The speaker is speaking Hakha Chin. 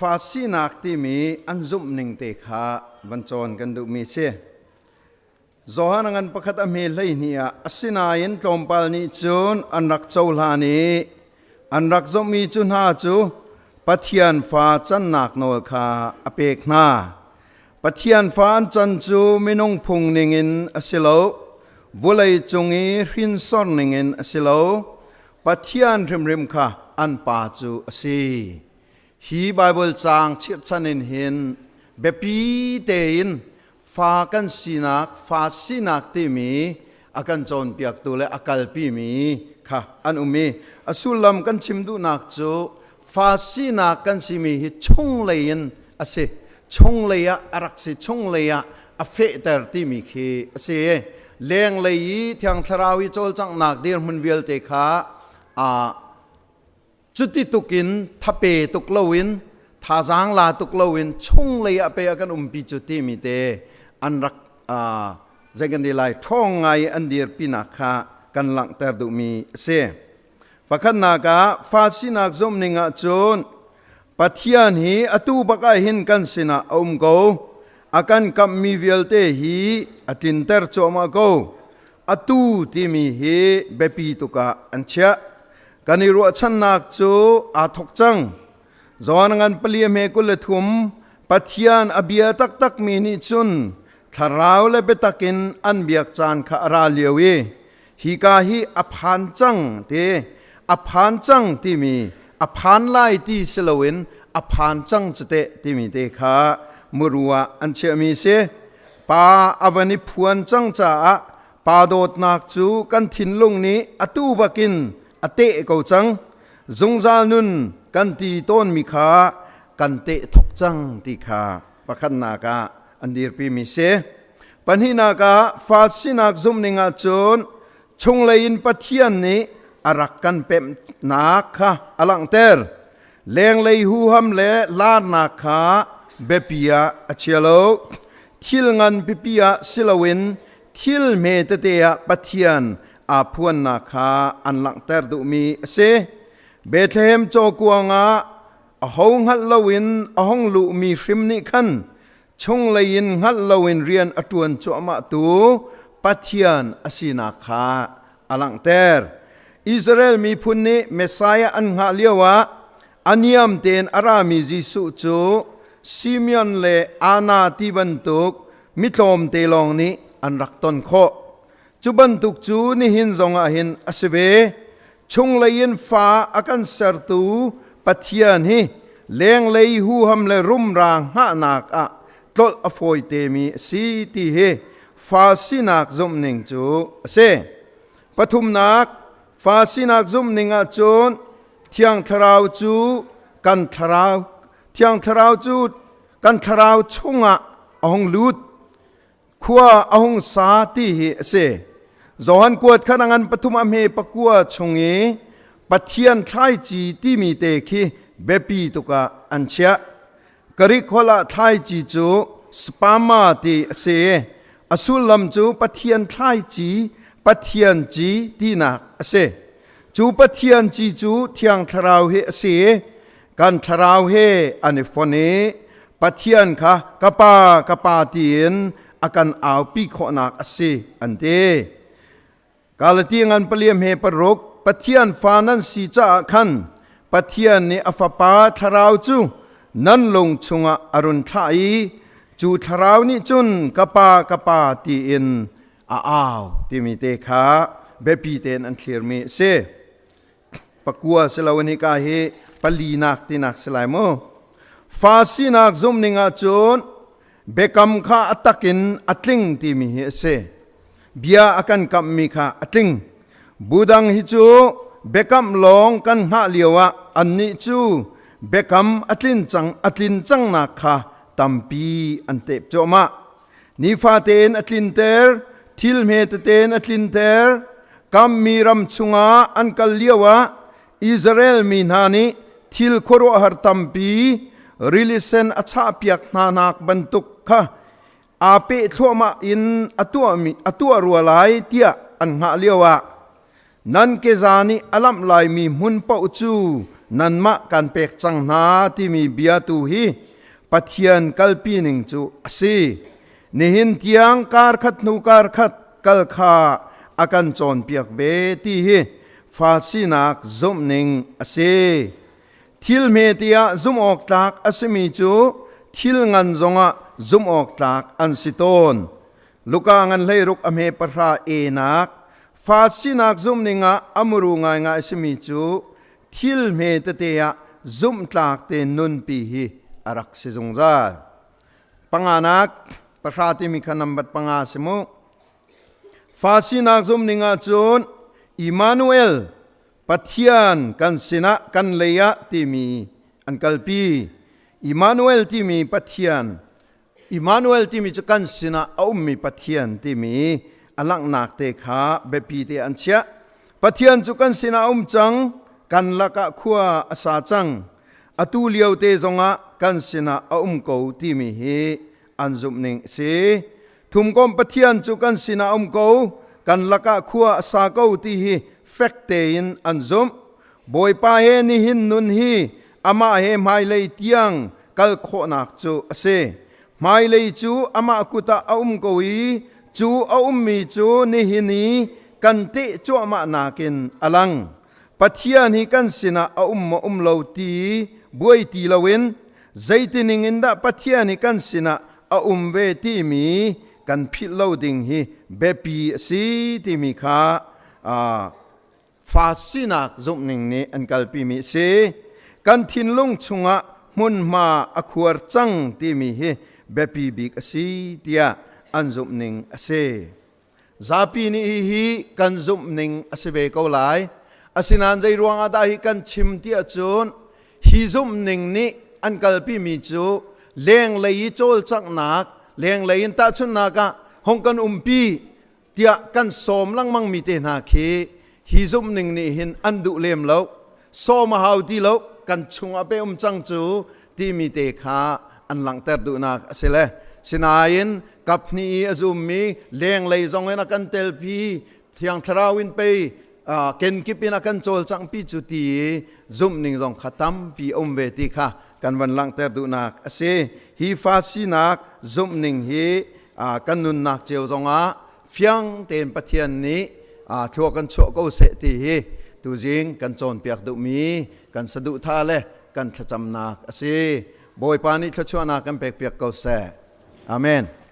Fa sinak timi an zumh ning te kha van cawn kan duhmi si. Johan ngan pakhat a hme 12 ah asinain tlawmpal nih cun an rak cohlan i an rak zumhmi cu hna cu Pathian fa cannak nawl kha a pek hna. Pathian fa an can cu minung phung ningin a si lo, vawlei cung i hrinsor ningin a si lo, Pathian hrimhrim kha an pa cu a si. Hi Baibal caang chirhchan in hin biapi tein fa kan sinak, fa sinak timi a kan cawnpiaktu le a kalpimi kha an um i a sullam kan chim duhnak cu fa sinak kan simi hi chunglei in a si. Chunglei ah a rak si, chunglei ah a fehter timi khi a si. Lenglei i Thiang Thlarau i cawlcanghnak dirhmun vialte kha cuti tukin thape tuk loin thazaang la tuk loin chunglei ah pe a kan umpi cu timi te an rak zei kan ti lai ṭhawng ngai an dirpinak kha kan langhter duhmi a si. Pakhatnak ah fa sinak zumhning ah cun Pathian hi atu bak ah hin kan sinah a um ko. A kan kamhmi vialte hi a tlinter cuahmah ko. Atu timi hi biapi tuk ah an chiah. Kan i ruahchannak cu aa thawk cang. John ngan pali hme 23 Pathian a bia taktakmi nih cun thlarau le biatak in an biak caan kha a ra lio i hika hi a phan cang ti a phan cang timi a phan lai ti si loin a phan cang cu teh timi te kha muru ah an chiahmi si. Pa a van i phuan cang caah pa dawtnak cu kan thinlung nih atu bakin a teh ko cang. Zungzal nun kan ti tawnmi kha kan teh thok cang ti kha pakhatnak ah an dirpimi si. Pahnihnak ah fa sinak zumhning ah cun chunglei in Pathian nih a rak kan pemhnak kha a langhter. Lenglei huham le laarnak kha biapi ah a chia lo. Thil ngan pipi ah si loin thil hme tete ah Pathian aa phuannak kha an langhter duhmi a si. Bethlehem cawkuang ah a ho hngalh loin a hung luhmi hrim nih khan chunglei in hngalh loin rian a ṭuan cuahmahtu Pathian a sinak kha a langhter. Israel miphun nih Messiah an hngah lioah a niam tein a rami Jesuh cu Simeon le Anna ti bantuk mi tlawmte lawng nih an rak ton khawh. Cu bantuk cu nihin zongah hin a si ve. Chunglei in fa a kan sertu Pathian hi lenglei huham le rumra hngahnak ah tlolh a fawi temi a si ti hi fa sinak zumhning cu a si. Pathumnak, fa sinak zumhning ahcun Thiang Thlarau cu kan thlarau Thiang Thlarau cu kan thlarau chungah a hung lut. Khua a hung sa ti hi a si. Johan kuat khan a ngan pathum a hme pakua chung i Pathian thlaici timi te khi biapi tuk ah an chiah. Greek holh ah thlaici cu sperma ti a si i a sullam cu Pathian thlaici, Pathian ci tinak a si. Cu Pathian ci cu Thiang Thlarau hi a si i kan thlarau he an i fon i Pathian kha ka pa ka pa tiin a kan aupi khawhnak a si an ti. Galati ngan paliam he paruk Pathian fa nan si caah khan Pathian nih a fapa thlarau cu nan lung chungah a run thlah i cu thlarau nih cun ka pa ka pa tiin a au timi te kha biapi tein an thlirmi a si. Pakua si lo in hika hi palinak tinak si lai mu. Fa sinak zumhning ahcun biakam kha a takin a tling timi hi a si. Bia a kan kamhmi kha a tling. Budang hi cu biakam lawng kan hngah lio ah annih cu biakam a tlin cang a tlin cangnak kha tampi an tep cuahmah. Nifate in a tlinter, thil hme tete in a tlinter. Kammi ram chungah an kal lioah Israel mi hna nih thil khuaruahhar tampi rili sen a chahpiak hna nak bantuk kha aa peh thluahmah in a tuahmi a tuah rua lai tiah an hngah lioah nan keza nih a lamh laimi hmun paoh cu nanmah kan pek cang hna timi bia tu hi Pathian kalpi ning cu a si. Nihin tiang kar khat hnu kar khat kal kha a kan cawnpiak ve ti hi fa sinak zumh ning a si. Thil hme tiah zumh awk tlak a simi cu thil ngan zongah zumh awk tlak an si tawn. Luka ngan 16 a hme pahra enak fa sinak zumh ning ah a muru ngaingai a simi cu thil hme tete ah zumhtlak te nunpi hi a rak si zungzal. Panganak pahra timi kha nambat panga si mu. Fa sinak zumh ning ah cun Immanuel Pathian kan sinah kan lei ah timi an kalpi. Immanuel timi Pathian Immanuel timi cu kan sinah a ummi Pathian timi a langhnak te kha biapi te an chiah. Pathian cu kan sinah a um cang, kan lakah khua a sa cang. Atu lio te zongah kan sinah a um ko timi hi an zumh ning a si. Thumkom Pathian cu kan sinah um ko, kan lakah khua a sa ko ti hi fek tein an zumh. Bawipa he nihin nun hi amah he hmailei tiang kal khawhnak cu a si. Hmailei cu amah kut ah a um ko i cu a ummi cu nihin i kan teh cuahmah nakin a lang. Pathian hi kan sinah a um maw um lo ti buai ti loin zeitining in dah Pathian hi kan sinah a um ve timi kan philh lo ding hi biapi a si timi kha fa sinak zumhning nih an kalpimi a si. Kan thinlung chungah hmunhma a khuar cang timi hi biapi bik a si tiah an zumhning a si. Zapi nih hihi kan zumhning a si ve ko lai. Asinain zei ruangah dah hi kan chim ti ahcun hi zumhning nih an kalpimi cu lenglei i cawlcanghnak, lenglei in tahchunhnak ah hong kan umpi tiah kan sawm lengmangmi te hna khi hi zumhning nih hin an duh lem lo. Sawm a hau ti lo, kan chungah pe um cang cu timi te kha an langhter duhnak a si le. Sinain kaphnih i a zummi lenglei zong in a kan telpi Thiang Thlarau in pei kenkip in a kan cawlcanghpi cu ti i zumhning zong kha tampi a um ve ti kha kan van langhter duhnak a si. Hi fa sinak zumhning hi kan nunnak cio zongah fiang tein Pathian nih thlua kan chuah ko seh ti hi tuzing kan cawnpiak duhmi kan saduhthah le kan thlacamnak a si. Bawipa nih thluachuahnak kan pekpiak ko seh. Amen.